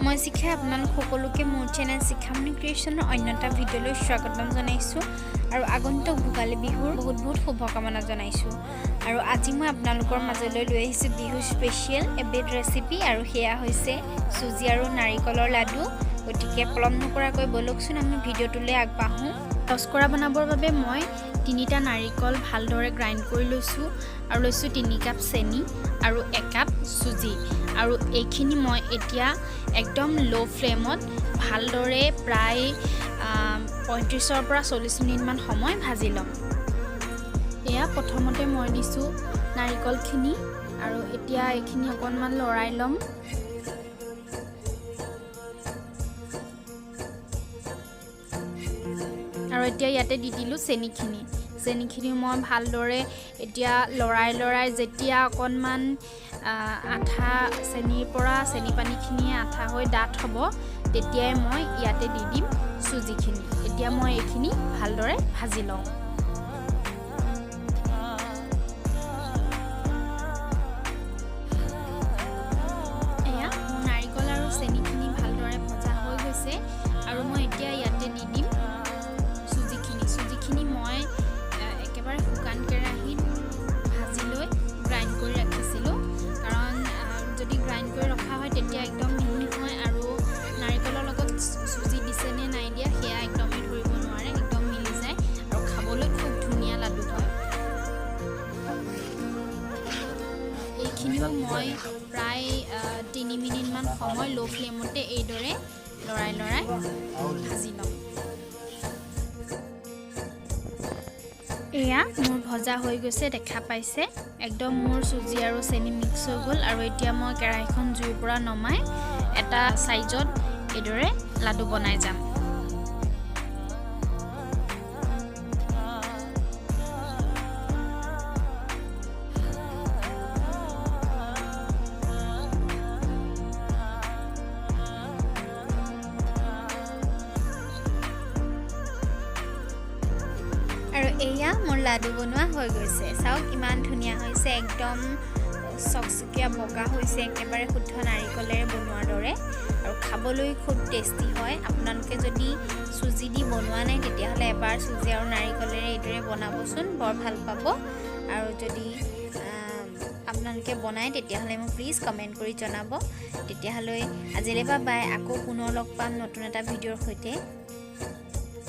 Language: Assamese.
মই শিখাই আপোনালোক সকলোকে মোৰ চেনেল শিখামণি ক্ৰিয়েশ্যনৰ অন্য এটা ভিডিঅ'লৈ স্বাগতম জনাইছোঁ আৰু আগন্তুক ভোগালী বিহুৰ বহুত বহুত শুভকামনা জনাইছোঁ। আৰু আজি মই আপোনালোকৰ মাজলৈ লৈ আহিছোঁ বিহু স্পেচিয়েল এবিধ ৰেচিপি, আৰু সেয়া হৈছে চুজি আৰু নাৰিকলৰ লাডু। গতিকে পলম নকৰাকৈ ব'লকচোন আমি ভিডিঅ'টোলৈ আগবাঢ়োঁ। লস্কৰা বনাবৰ বাবে মই 3টা নাৰিকল ভালদৰে গ্ৰাইণ্ড কৰি লৈছোঁ আৰু লৈছোঁ 3 কাপ চেনি আৰু 1 কাপ চুজি। আৰু এইখিনি মই এতিয়া একদম ল' ফ্লেমত ভালদৰে প্ৰায় 35ৰ পৰা 40 মিনিটমান সময় ভাজি ল'ম। এয়া প্ৰথমতে মই দিছোঁ নাৰিকলখিনি আৰু এতিয়া এইখিনি অকণমান লৰাই ল'ম। আৰু এতিয়া ইয়াতে দি দিলোঁ চেনিখিনি। চেনিখিনি মই ভালদৰে এতিয়া লৰাই লৰাই যেতিয়া অকণমান আঠা চেনিৰ পৰা চেনি পানীখিনি আঠা হৈ ডাঠ হ'ব, তেতিয়াই মই ইয়াতে দি দিম চুজিখিনি। এতিয়া মই এইখিনি ভালদৰে ভাজি লওঁ। এয়া মোৰ নাৰিকল আৰু চেনিখিনি ভালদৰে ভজা হৈ গৈছে আৰু মই এতিয়া ইয়াতে দি দিম চুজিখিনি। চুজিখিনি মই একেবাৰে শুকান কেৰাহীত ভাজি লৈ গ্ৰাইণ্ড কৰি ৰাখিছিলোঁ, কাৰণ যদি গ্ৰাইণ্ড কৰি ৰখা হয় তেতিয়া একদম মিহি হয় আৰু নাৰিকলৰ লগত চুজি দিছে নে নাই দিয়া সেয়া একদমেই ধৰিব নোৱাৰে, একদম মিলি যায় আৰু খাবলৈ খুব ধুনীয়া লাডু হয়। এইখিনিও মই প্ৰায় 3 মিনিটমান সময় ল' ফ্লেমতে এইদৰে লৰাই লৰাই ভাজি ল'ম। এয়া মোৰ ভজা হৈ গৈছে, দেখা পাইছে একদম মোৰ চুজি আৰু চেনি মিক্স হৈ গ'ল। আৰু এতিয়া মই কেৰাহীখন জুইৰ পৰা নমাই এটা চাইজত এইদৰে লাডু বনাই যাম। আৰু এয়া মোৰ লাডু বনোৱা হৈ গৈছে। চাওক ইমান ধুনীয়া হৈছে, একদম চকচকীয়া বগা হৈছে, একেবাৰে শুদ্ধ নাৰিকলেৰে বনোৱাৰ দৰে আৰু খাবলৈ খুব টেষ্টি হয়। আপোনালোকে যদি চুজি দি বনোৱা নাই তেতিয়াহ'লে এবাৰ চুজি আৰু নাৰিকলেৰে এইদৰে বনাবচোন, বৰ ভাল পাব। আৰু যদি আপোনালোকে বনায় তেতিয়াহ'লে মোক প্লিজ কমেণ্ট কৰি জনাব। তেতিয়াহ'লে আজিলৈ বা বাই, আকৌ পুনৰ লগ পাম নতুন এটা ভিডিঅ'ৰ সৈতে।